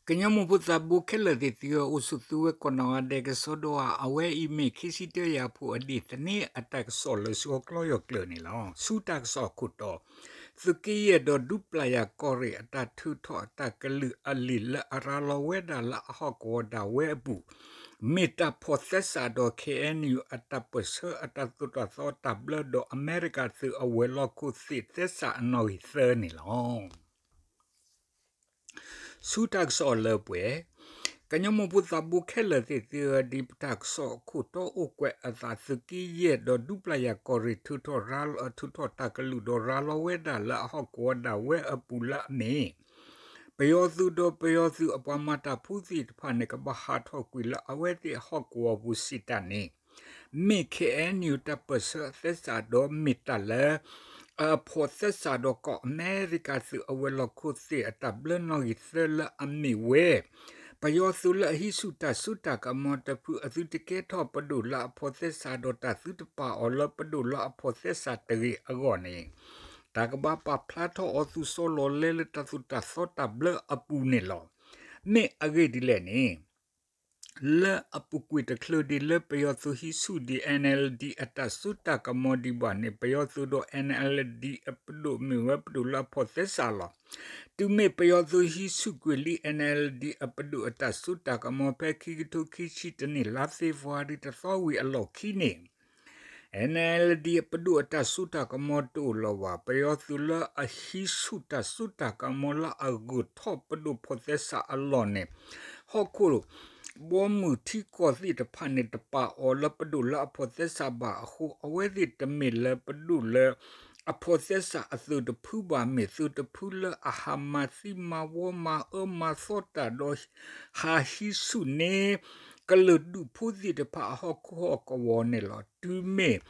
ကညီမိၢ်ဖိသးဘိခဲလၢာ်သ့ၣ်သုဧၢ, အိၣ်ဆူၣ်သုဝဲကိးနီၢ်ဂၤဒဲးကစီဒီဧါ. အဝဲအံၤမ့ၢ်ခံဆံတၢယၤဖိအဒ့ၣ်သန့ၤအတၢ်ကစီၣ်လၢဆှီကျီယီၢ်ကျၢၢ်န့ၣ်လီၤ. ဆူတၢ်ကစီၣ်အခိၣ်တီ, သုးက့ယဲၢ်ဒီးဒူပျၢ်ယၤကီၢ်ရ့ၣ်အတၢ်ထုးထီၣ်အတၢ်ကလုၢ်အလံာ်လၢအရၤလီၤဝဲဒၣ်လၢအဟီၣ်ကဝီၤဒၣ်ဝဲအပူၤ, မ့ၢ်တၢ်ဖီၣ်သဲစးဒီး ခ့ၣ်အဲၣ်ယူၣ် အတၢ်ပၢၢ်ဆၢအတၢ်သိၣ်တၢ်သီတၢ်ဘျၢဒီးအမဲရကၤသုးအဝဲၤလီၢ်ခိၣ်သ့ၣ်သဲစးအနီၣ်ဂံၢ်သၢန့ၣ်လီၤ. ဆူတၢ်ကစီၣ်အလၢပှဲၤ, ကညီမိၢ်ဖိသးဘိခဲလၢာ်သ့ၣ်သုဧၢ, ဒ်ပတၢ်ကစီၣ်အခိၣ်တီအိၣ်ကွဲးအသး သုးက့ယဲၢ်ဒီးဒူပျၢ်ယၤကီၢ်ရ့ၣ်ထုးထီၣ်ရၤ ထုးထီၣ်တၢ်ကလုၢ်ဒီးရၤလီၤဝဲဒၣ်လၢအဟီၣ်ကဝီၤဒၣ်ဝဲအပူၤလၢအမ့ၢ် ပယီၤသုးဒီးပယီၤသုးအပှၤမၤတၢ်ဖိသ့ၣ်တဖၣ်န့ၣ် ကဘၣ်ဟးထီၣ်ကွံာ်လၢအဝဲသ့ၣ်အဟီၣ်ကဝီၤပူၤစံးတၢ်န့ၣ် မ့ၢ် ခ့ၣ်အဲၣ်ယူၣ် တၢ်ပၢၢ်ဆၢအသဲစးဒီးမ့ၢ်တၢ်လၢ အဖီၣ်သဲစးဒီးကီၢ်အမဲရကၤသုးအဝဲၤလီၢ်ခိၣ်သ့ၣ် အတၢ်ဘျၢနီၣ်ဂံၢ်သၢလၢအမ့ၢ်ဝဲ ပယီၤသုးလၢအဟံးဆူၣ်တၢ်စိတၢ်ကမီၤတဖုအသုတကဲထီၣ်ပဒိၣ်လၢအဖီၣ်သဲစးဒီးတၢ်သုတပာ်အီၤလၢပဒိၣ်လၢအဖီၣ်သဲစးတဂ့ၤအဂီၢ်န့ၣ် တၢ်ကဘၣ်ပာ်ဖျါထီၣ်အီၤသုးစီလီၤလဲလၢတၢ်သိၣ်တၢ်သီတၢ်ဘျၢအပူၤန့ၣ်လီၤ. မ့ၢ်အဂ့ၢ်ဒ်လဲၣ်န့ၣ် လၢအပူၤကွံာ်တချုးဒံးလၢပယီၤသုးဟံးဆူၣ်ဒံး NLD အတၢ်စိတၢ်ကမီၤဒံးဘၣ်န့ၣ် ပယီၤသုးဒီး NLD အပဒိၣ်မ့ၢ်ဝဲပဒိၣ်လၢအဖီၣ်သဲစးလီၤ. တုၤမ့ၢ်ပယီၤသုးဟံးဆူၣ်ကွံာ်လံ NLD အပဒိၣ်အတၢ်စိတၢ်ကမီၤ ဖဲခံကထိခံဆံတၢနံၣ် လါဖ့ၤဘြူၤအါရံၤတသီဝံၤအလီၢ်ခံန့ၣ် NLD အပဒိၣ်အတၢ်စိတၢ်ကမီၤတအိၣ်လၢၤဘၣ်. ပယီၤသုးလၢအဟံးဆူၣ်တၢ်စိတၢ်ကမီၤလၢအဂုၤထီၣ်ပဒိၣ်ဖီၣ်သဲစးအလီၢ်န့ၣ် ဟီၣ်ခိၣ် ဘီမုၢ်ထံကီၢ်သ့ၣ်တဖၣ်န့ၣ် တပာ်အီၤလၢပဒိၣ်လၢအဖီၣ်သဲစးဘၣ်အဃိ အဝဲသ့ၣ်တမ့ၢ်လၢပဒိၣ်လၢ အဖီၣ်သဲစးအသုးတဖုဘၣ်, မ့ၢ်သုးတဖုလၢအဟးမၤသံမၤဝီမၤအၢမၤသီတၢ်ဒီး ဟးဟံးဆူၣ်န့ၢ် ကလုာ်ဒူၣ်ဖိသ့ၣ်တဖၣ်အဟီၣ်ခိၣ်ဟီၣ်ကဝီၤန့ၣ်လီၤ. တုၤမ့ၢ်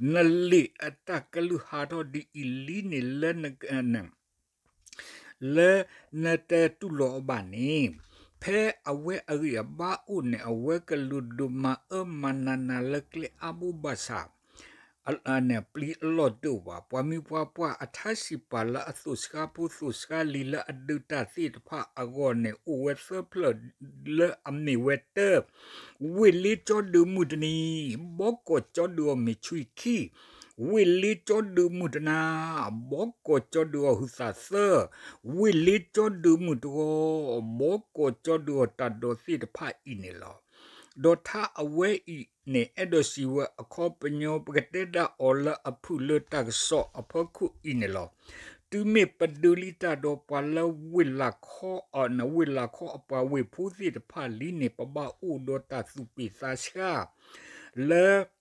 နလံာ်အတၢ်ကလုၢ်ဟးထီၣ်ဒ်အံၤလံန့ၣ်လၢ လၢနတတူၢ်လိာ်အီၤဘၣ်န့ၣ် ဖဲအဝဲအဂံၢ်အဘါအိၣ်န့ၣ် အဝဲကလုာ်ဒိၣ်မၤအၢမၤနးနးလၢကျဲအါဘိဘၣ်ဆၣ် ပျံၤအလီၢ်တအိၣ်ဘၣ်. ပှၤမံၤပှၤပှၢ်အထါစံးပာ်လၢအသိၣ်စှၤဖိသိၣ်စှၤလံၤလၢအဒုးတၢ်သ့ၣ်တဖၣ်အဂီၢ်န့ၣ် အိၣ်ဝဲသၢဖျၢၣ်လၢအမ့ၢ်ဝဲတၢ ဝ့ၢ်လ့ကၠီဒုးမုၢ်တနံၤ, ဘီကီၢ်ကၠီဒုးအီၤမ့ၢ်ဆွံခံ, ဝ့ၢ်လ့ကၠီဒုးမုၢ်တနၤ, ဘီကီၢ်ကၠီဒုးအီၤဟုသးသၢ, ဝ့ၢ်လ့ကၠီဒုးမုၢ်တဂီၤ, ဘီကီၢ်ကၠီဒုးအီၤတၢ်ဒိးသ့ၣ်တဖၣ်အံၤန့ၣ်လီၤ. ဒီးထါအဝဲအံၤန့ၣ် အဲၣ်ဒိးစံးဝဲအခီပညီ ပကတဲဒၣ်အီၤလၢအဖုၣ်လၢတၢ်ကစီၣ်အဖီခိၣ်အံၤန့ၣ်လီၤ. တုၤမ့ၢ်ပဒုးလံတၢ်ဒီးပှၤလၢဝ့ၢ်လးခီ ဝ့ၢ်လးခီအပှၤဝ့ၢ်ဖိသ့ၣ်တဖၣ်လံန့ၣ် ပဘၣ်အိၣ်ဒီးတၢ်သူၣ်ပ့ၢ်သးဆှါ လၢ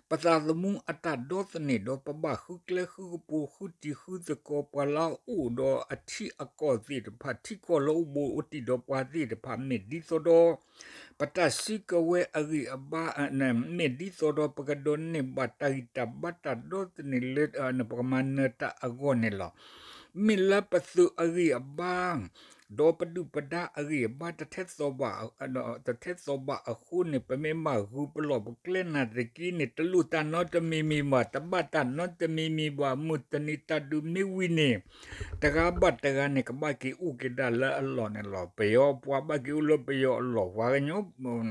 ပသးသမူအတၢ်ဒီသန့ၣ်ဒီး ပဘၣ်ဃုကျဲဃုကပူၤ ဃုတံၤဃုသကိး ပှၤလၢအအိၣ်ဒီးအထံအကီၢ်သ့ၣ်တဖၣ် ထံကီၢ်လၢအိၣ်ဘူးအိၣ်တံၢ်ဒီးပှၤသ့ၣ်တဖၣ် မ့ၢ်ဒ်သိးဒီး ပတၢ်စုကဝဲၤအဂံၢ်အဘါ မ့ၢ်ဒ်သိးဒီးပကဒိးန့ၢ်ဘၣ်တၢ်ဂံၢ်တၢ်ဘါတၢ်ဒီသန့ၣ်လၢ ပကမၤနၢၤတၢ်အဂီၢ်န့ၣ်လီၤ. မ့ၢ်လၢပသုးအဂံၢ်အဘါ ဒီးပဒုၣ်ပဒါအဂံၢ်အဘါ တထဲသိးဘၣ် တထဲသိးဘၣ်အဃိန့ၣ် ပမ့ၢ်ဘၣ်ဂုာ်ပလီၢ်ပကျဲနာ်သက့န့ၣ် တလိၣ်တၢ်နီတမံၤမံၤဘၣ်, တဘၣ်တၢ်နီတမံၤမံၤဘၣ်, မုၢ်တနံၤတၢ်ဒုးမ့ၢ်ဝံၤန့ၣ် တဂၤဘၣ်တဂၤန့ၣ် ကဘၣ်က့ၤအိၣ်က့ၤဒၣ်လၢအလီၢ်န့ၣ်လီၤ. ပယီၤပှၤဘၣ်က့ၤအိၣ်လၢပယီၤအလီၢ်, ပှၤ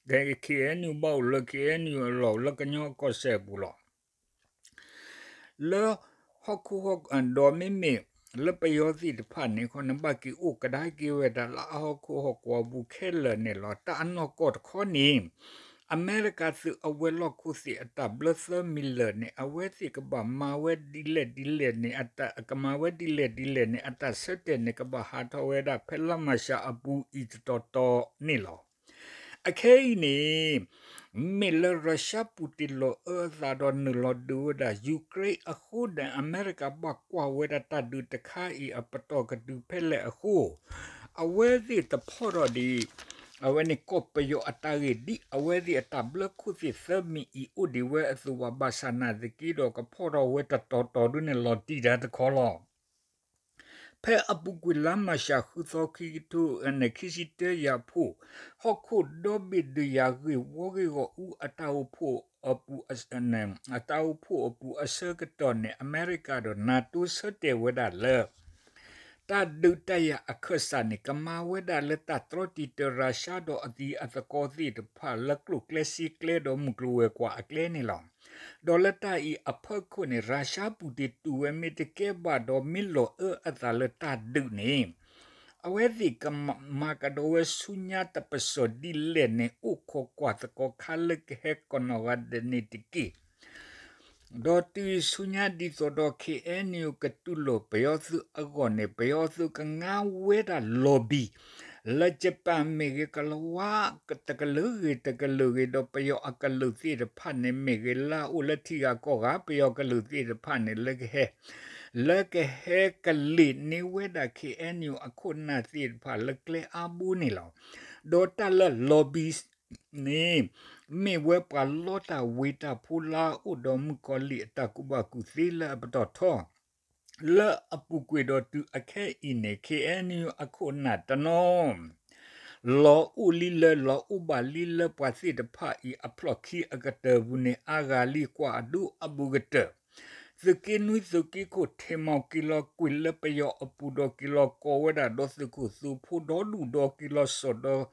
ကညီ KNU ဘၣ်အိၣ်လၢ KNU အလီၢ် လၢကညီကီၢ်စဲၣ်ပူၤလီၤ. လၢဟီၣ်ခိၣ်ဟီၣ် ဒီးမ့မ့ၢ်လၢပယီၤသ့ၣ်တဖၣ်န့ၣ်ခီန့ၣ် ဘၣ်က့ၤအိၣ်ကဒါက့ၤဝဲဒၣ်လၢအဟီၣ်ခိၣ်ဟီၣ်ကဝီၤပူၤခဲလၢာ်န့ၣ်လီၤ. တၢ်အနီၢ်ကီၢ်တခီန့ၣ် အမဲရကၤသုးအဝဲၤလီၢ်ခိၣ်သ့ၣ်အတၢ်ဘျၢသၢမံၤလၢာ်န့ၣ် အဝဲသ့ၣ်ကဘၣ်မၤဝဲဒ်လဲၣ်ဒ်လဲၣ်န့ၣ် အတၢ်ကမၤဝဲဒ်လဲၣ်ဒ်လဲၣ်န့ၣ် အတၢ်ဆၢတဲာ်န့ၣ် ကဘၣ်ဟးထီၣ်ဝဲဒၣ်ဖဲလါမၢ်ၡးအပူၤအံၤတတီၤတီၤန့ၣ်လီၤ. အခဲအံၤန့ၣ် မ့ၢ်လၢရၢၡါပူၤတ့ၢ်လီၤအၢအသးဒီးနုာ်လီၤဒုးဝဲဒၣ်ယူၤခရ့ၣ်အဃိဒီး အမဲရကၤဘၣ်ကွၢ်ဝဲဒၣ်တၢ်ဒုးတခါအံၤအပတီၢ်ကတုၤဖဲလဲၣ်အဃိ အဝဲသ့ၣ်တဖီၣ်ထီၣ်ဒံး အဝဲန့ၣ်ကီၢ်ပယီၤအတၢ်ဂ့ၢ်ဒ်အဝဲသ့ၣ်အတၢ်ဘျၢခိၣ်သ့ၣ်သၢမံၤအံၤအိၣ်ဒံးဝဲအသိးဘၣ်, ဘၣ်ဆၣ်နာ်သက့ဒီး ကဖီၣ်ထီၣ်ဝဲတတီၤတီၤဒ်န့ၣ်လီၤတံၢ်တၢ်တခီလီၤ. ဖဲအပူၤကွံာ်လါမၢ်ၡး ဃုသီ ခံကထိခံဆံတၢယၤဖိ ဟီၣ်ခိၣ်ဒီဘ့ၣ်ဒုးယၤဂ့ၢ်ဝီဂ့ၢ်ဂီၢ်အူအတၢ်အိၣ်ဖှိၣ်အပူၤ အတၢ်အိၣ်ဖှိၣ်အပူၤအဆၢကတီၢ်န့ၣ် အမဲရကၤဒီး NATO ဆၢတဲာ်ဝဲဒၣ်လၢ တၢ်ဒုးတၢ်ယၤအခၢၣ်စးန့ၣ် ကမၤဝဲဒၣ်လၢတၢ်တြီတံာ်တာ်ရၤၡါဒီးအတံၤအသကိးသ့ၣ်တဖၣ်လၢကျိၣ်ကျဲစ့ကျဲဒီးမုၢ်ကျိၤဝဲၤကွာ်အကျဲန့ၣ်လီၤ. ဒီးလၢတၢ်အံၤအဖီခိၣ်န့ၣ် ရၤၡါပူၤတ့ၢ်တူၢ်ဝဲမ့ၢ်တကဲဘၣ်ဒီးမ့ၢ်လီၤအၢအသးလၢတၢ်ဒုးန့ၣ် အဝဲသ့ၣ်ကမၤကဒီးဝဲဆူညါတပစီၣ်ဒ်လဲၣ်န့ၣ် အိၣ်ခိးကွၢ်သကိးခါလၢကဟဲကနီၢ်ဂၤဒဲးန့ၣ်တက့ၢ်. ဒီးတုၤဆူညါဒ်သိးဒီး ခ့ၣ်အဲၣ်ယူၣ် ကတူၢ်လိာ်ပယီၤသုးအဂီၢ်န့ၣ် ပယီၤသုးကငါဝဲဒၣ်လီၤဘံၣ် လၢယပၣ်မ့ၢ်ဂ့ၤ ကလၤဝါတကလုာ်ဂ့ၤတကလုာ်ဂ့ၤ ဒီးပယီၤအကလုာ်သ့ၣ်တဖၣ်န့ၣ်မ့ၢ်ဂ့ၤ လၢအအိၣ်လၢထံဂၤကီၢ်ဂၤ ပယီၤကလုာ်သ့ၣ်တဖၣ်န့ၣ် လၢကဟဲ လၢကဟဲကလံာ်န့ၢ်ဝဲဒၣ် ခ့ၣ်အဲၣ်ယူၣ် အခိၣ်နၢ်သ့ၣ်တဖၣ်လၢကျဲအါဘိန့ၣ်လီၤ. ဒီးတၢ်လၢလီၤဘံၣ်န့ၣ် မ့ၢ်ဝဲပှၤလီတၢ်ဝ့ၤတၢ်ဖိလၢအအိၣ်ဒီးမုၣ်ကီၤလံၢ်အတၢ်ကူၣ်ဘၣ်ကူၣ်သ့လၢအပတီၢ်ထီ လၢအပူၤကွံာ်ဒီးတုၤအခဲအံၤန့ၣ် ခ့ၣ်အဲၣ်ယူၣ် အခိၣ်နၢ်တနီၤ လီၤအိၣ်လံလၢ လီၤအိၣ်ဘၣ်လံလၢပှၤသ့ၣ်တဖၣ်အံၤအဖျီၣ်ခံအကတၢၢ်ပူၤန့ၣ် အါဂၤလံကွၢ်အဒိအဘူးကတၢၢ် သုးက့နွံသုးက့ခိၣ်ထံးမီၢ်က့ၤလီၤကွံာ်လၢပယီၤအပူၤဒီးက့ၤလီၤကိးဝဲဒၣ်ဒီးသုးခိၣ်သုးဖိဒီဒူၣ်ဒီးက့ၤလီၤစိာ်ဒီး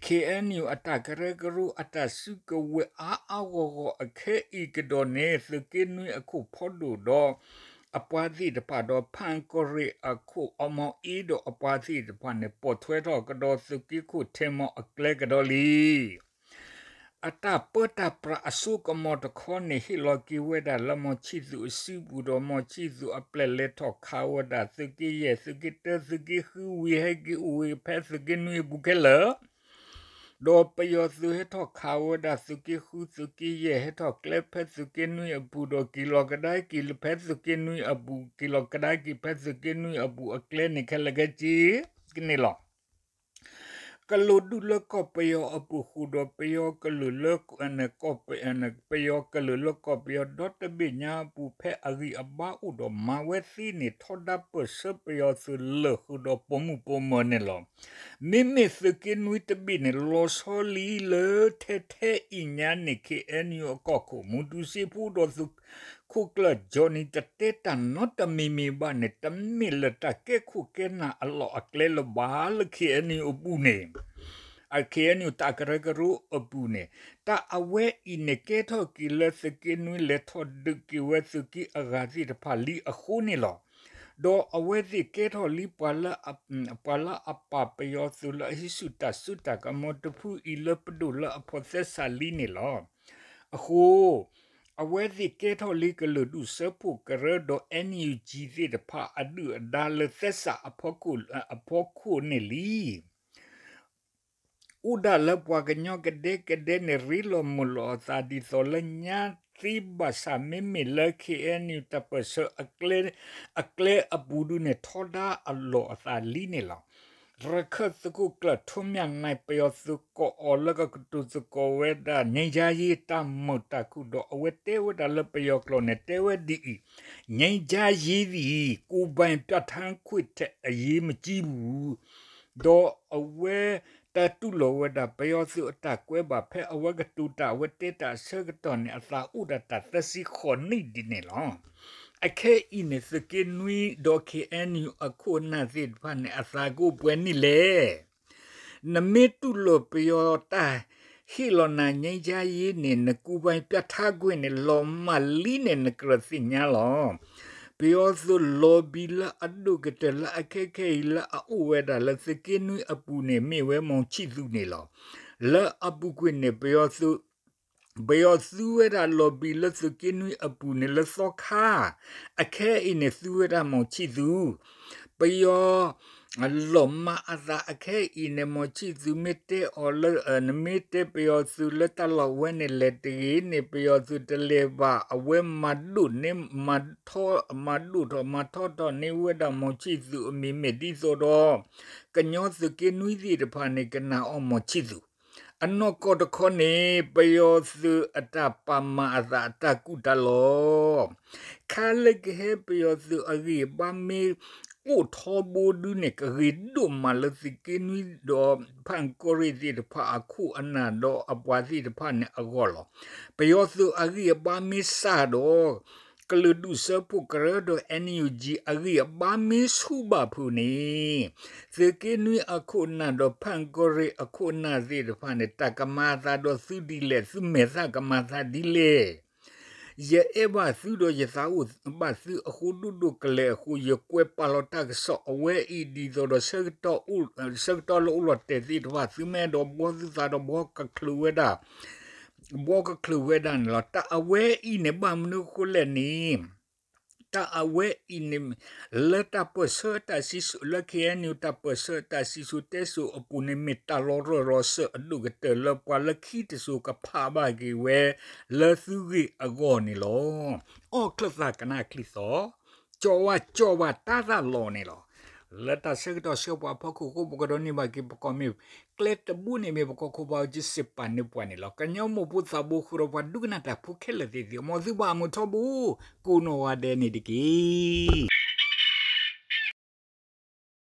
ခ့ၣ်အဲၣ်ယူၣ် အတၢ်ကရၢကရိအတၢ်စုကဝဲၤအါအါဂီၢ်ဂီၢ်အခဲအံၤကဒီးန့ၣ် သုးက့နွံအခိၣ်ဖီဒိၣ်ဒီး အပှၤသ့ၣ်တဖၣ်ဒီး ဖၣ်ကီၢ်ရ့ၣ်အခိၣ်အမီၤအ့ဒီးအပှၤသ့ၣ်တဖၣ်န့ၣ် ပိာ်ထွဲထီၣ်ကဒီးသုးက့ခိၣ်ထံးမီၢ်အကျဲကဒီးလံ. အတၢ်ပၢတၢ်ပြးအစိကမီၤတခီန့ၣ် ဟ့ၣ်လီၤက့ၤဝဲဒၣ်လၢမီၢ်ဆံၣ်သူးအစုပူၤဒီး မီၢ်ဆံၣ်သူးအပျဲၢ်လဲၤထီၣ်ခးဝဲဒၣ်သုးက့ယဲၢ် သုးက့တၢ သုးက့ဃုဝံၤ ဟဲက့ၤအိၣ်ဝဲဖဲသုးက့နွံအပူၤခဲလၢာ် ဒီးပယီၤသုးဟဲထီၣ်ခးဝဲဒၣ်သုးက့ဃု သုးက့ယဲၢ် ဟဲထီၣ်ကျဲဖဲသုးက့နွံအပူၤဒီးက့ၤလီၤကဒါက့ၤလၢဖဲသုးက့နွံအပူၤ က့ၤလီၤကဒါက့ၤဖဲသုးက့နွံအပူၤအကျဲန့ၣ်ခဲလၢာ်ခဲဆ့န့ၣ်လီၤ. ကလုာ်ဒူၣ်လၢကီၢ်ပယီၤအပူၤဃုာ်ဒီးပယီၤကလုာ်လၢ ပယီၤကလုာ်လၢကီၢ်ပယီၤဒီတဘ့ၣ်ညါအပူၤ ဖဲအဂံၢ်အဘါအိၣ်ဒီးမၤဝဲသ့န့ၣ် ထီဒါပၢၢ်ဆၢပယီၤသုးလၢာ်ဃုာ်ဒီးပိာ်မုၣ်ပိာ်မၢၤန့ၣ်လီၤ. မ့မ့ၢ်သုးက့နွံတဘ့ၣ်န့ၣ် လီၤဆီလံလၢထဲထဲအံၤညါန့ၣ် ခ့ၣ်အဲၣ်ယူၣ် အကီၢ်ခိၣ် မူတူစ့ဖိဒီးသုးခိၣ်ကျၢၢ် Johnny တတဲတၢ်နီတမံၤမံၤဘၣ်န့ၣ် တမ့ၢ်လၢတၢ်ကဲခိၣ်ကဲနၢ်အလီၢ်အကျဲလၢၤဘၣ်လၢ ခ့ၣ်အဲၣ်ယူၣ် အပူၤန့ၣ် ခ့ၣ်အဲၣ်ယူၣ် တၢ်ကရၢကရိအပူၤန့ၣ် တၢ်အဝဲအံၤန့ၣ် ကဲထီၣ်က့ၤလၢသုးက့နွံလဲၤထီၣ်ဒုးက့ၤဝဲသုးက့အဂၤသ့ၣ်တဖၣ်လံအဃိန့ၣ်လီၤ. ဒီးအဝဲသ့ၣ်ကဲထီၣ်လံ ပှၤလၢအပာ်ပယီၤသုးလၢအဟံးဆူၣ်တၢ်စုတၢ်ကမီၤတဖုအံၤလၢပဒိၣ်လၢအဖိးသဲစးလံန့ၣ်လီၤ. အဃိ အဝဲသ့ၣ်ကဲထီၣ်လံကလုာ်ဒူၣ်စၢဖှိၣ်ကရၢဒီး NUG သ့ၣ်တဖၣ်အဒုၣ်အဒါလၢသဲစးအဖီခိၣ်န့ၣ်လံ. အိၣ်ဒၣ်လၢပှၤကညီကဒဲကဒဲန့ၣ် ရ့လိာ်မုာ်လိာ်အသးဒ်သိးလၢညါသ့ဘၣ်ဆၣ် မ့မ့ၢ်လၢ ခ့ၣ်အဲၣ်ယူၣ် တၢ်ပၢၢ်ဆၢအကျဲအပူၤဒုန့ၣ် ထီဒါအလီၢ်အသးလံန့ၣ်လီၤ. ရခၢၣ်သုးခိၣ်ကျၢၢ် ထိးမၠၣ်နဲၣ် ပယီၤသုးကိးအီၤလၢကကတိၤသကိးဝဲဒၣ် ငြိမ်းချမ်းရေး တၢ်မုာ်တၢ်ခုၣ်ဒီး အဝဲတဲဝဲဒၣ်လၢပယီၤကျိာ်န့ၣ် တဲဝဲဒ်အံၤ, ငြိမ်းချမ်းရေးသည် ကိုယ်ပိုင်ပြဋ္ဌာန်းခွင့်ထက်အရေးမကြီးဘူး ဒီးအဝဲတၢ်တူၢ်လိာ်ဝဲဒၣ် ပယီၤသုးအတၢ်ကွဲးဘၣ် ဖဲအဝဲကတိၤတၢ် အဝဲတဲတၢ်အဆၢကတီၢ်န့ၣ် အသးအိၣ်ဒၣ်တၢ်သၢဆံဃိးနံၣ်ဒ်န့ၣ်လီၤ. အခဲအံၤန့ၣ် သုးက့နွံဒီး ခ့ၣ်အဲၣ်ယူၣ် အခိၣ်အနၢ်သ့ၣ်တဖၣ်န့ၣ် အသးကအိၣ်ပှဲၤနံၣ်လဲၣ်. နမ့ၢ်တူၢ်လိာ်ပယီၤတၢ်ဟ့ၣ်လီၤနၤ ငြိမ်းချမ်းရေး န့ၣ် နကိုယ်ပိုင်ပြဋ္ဌာန်းခွင့်န့ၣ် လီၤမၢ်လံန့ၣ် နကြၢးသ့ၣ်ညါလီၤ. ပယီၤသုး lobby လၢအဒိၣ်ကတၢၢ်လၢအခဲခဲအံၤလၢအအိၣ်ဝဲဒၣ်လၢသုးက့နွံအပူၤန့ၣ် မ့ၢ်ဝဲ မောင်ချစ်သူ န့ၣ်လီၤ. လၢအပူၤကွံာ်န့ၣ် ပယီၤသုးဝဲဒၣ် lobby လၢသုးက့နွံအပူၤန့ၣ်လၢသီခါ, အခဲအံၤန့ၣ် သုဝဲဒၣ် မောင်ချစ်သူ ပယီၤ လီၤမၢ်အသးအခဲအံၤန့ၣ် မောင်ချစ်သူ မ့ၢ်တဲအီၤလၢ နမ့ၢ်တဲပယီၤသုးလၢတၢ်လီၢ်ဝဲန့ၣ် လဲၤတဂ့ၤန့ၣ် ပယီၤသုးတလဲၤဘၣ် အဝဲမၤဒိၣ်န့ၢ် မၤထီ မၤဒိၣ်ထီၣ်မၤထီထီၣ်န့ၢ်ဝဲဒၣ် မောင်ချစ်သူ အမံၤ မ့ၢ်ဒ်သိးဒီး ကညီသုးက့နွံသ့ၣ်တဖၣ်န့ၣ် ကနာ်အီၤ မောင်ချစ်သူ အနီၢ်ကီၢ်တခီန့ၣ် ပယီၤသုးအတၢ်ပာ်မၤအသးအတၢ်ကူၣ်တၢ်လီၤ. ခါလၢကဟဲပယီၤသုးအဂံၢ်အဘါမ့ၢ်အိၣ်ထီဘိဒုန့ၣ် ကဂ့ၤဒိၣ်မးလၢသုးက့နွံဒီး ဖၣ်ကီၢ်ရ့ၣ်သ့ၣ်တဖၣ်အခိၣ်အနၢ်ဒီးအပှၤသ့ၣ်တဖၣ်န့ၣ်အဂီၢ်လီၤ. ပယီၤသုးအဂံၢ်အဘါမ့ၢ်စၢ်ဒီး ကလုာ်ဒူၣ်စၢဖှိၣ်ကရၢဒီး NUG အဂံၢ်အဘါမ့ၢ်ဆူၣ်ဘၣ်ဖုးန့ၣ် သုးက့နွံအခိၣ်နၢ်ဒီး ဖၣ်ကရ့ၣ်အခိၣ်နၢ်သ့ၣ်တဖၣ်န့ၣ် တၢ်ကမၤအသးဒီးသုဒ်လဲၣ်, သုမဲာ်သၣ်ကမၤသးဒ်လဲၣ်. ယအဲၣ်ဘၣ်သုဒီးယသးအိၣ်ဘၣ်သုအဃိဒိၣ်ဒိၣ်ကလဲာ်အဃိ ယကွဲးပာ်လီၤတၢ်ကစီၣ်အဝဲအံၤ ဒ်သိးဒီး ဆၢကတီၢ်လၢအိၣ်လီၤတဲာ်သ့ၣ်တဖၣ် သုမ့ၢ်အဲၣ်ဒိးဘှီသုသးဒီး ဘှီကချုးဝဲဒၣ် ဘှီကချုးဝဲဒၣ်န့ၣ်လီၤ. တၢ်အဝဲအံၤန့ၣ်ဘၣ်မနုၤအဃိလဲၣ်န့ၣ် တၢ်အဝဲအံၤန့ၣ် လၢတၢ်ပၢၢ်ဆၢတၢ်စံၣ်စိၤ လၢ ခ့ၣ်အဲၣ်ယူၣ် တၢ်ပၢၢ်ဆၢတၢ်စံၣ်စိၤတဲစိၤအပူၤန့ၣ် မ့ၢ်တၢ်လီၤရၢၢ်လီၤစၢၤအဒိၣ်ကတၢၢ်လၢပှၤလၢခံတစိၤကဖးဘၣ်က့ၤဝဲ လၢသုဂ့ၢ်အဂီၢ်န့ၣ်လီၤ. အီၣ်ချၢၣ်သးကနၣ်ချံသီ, ကၠီဝါကၠီဝါတၢ်သၣ်လီၤန့ၣ်လီၤ. လၢတၢ်ဆၢကတီၢ်ဆှၢပှၤအဖီခိၣ်အဃိ ပကဒိးန့ၢ်ဘၣ်က့ၤပကီၢ်မ့ၢ် ကျဲတဘိန့ၣ်မ့ၢ်ပကီၢ်ခိၣ်ဘၣ်အူကၠံစ့ၢ်ပာ်န့ၢ်ပှၤန့ၣ်လီၤ. ကညီမိၢ်ဖိသးဘိဃုာ်ဒီးပှၤဒိကနၣ်တၢ်ဖိခဲလၢာ်သ့ၣ်သု မ်သုဘၣ်အမုာ်ထီဘိ ကိးနီၢ်ဂၤဒဲးန့ၣ်တက့ၢ်.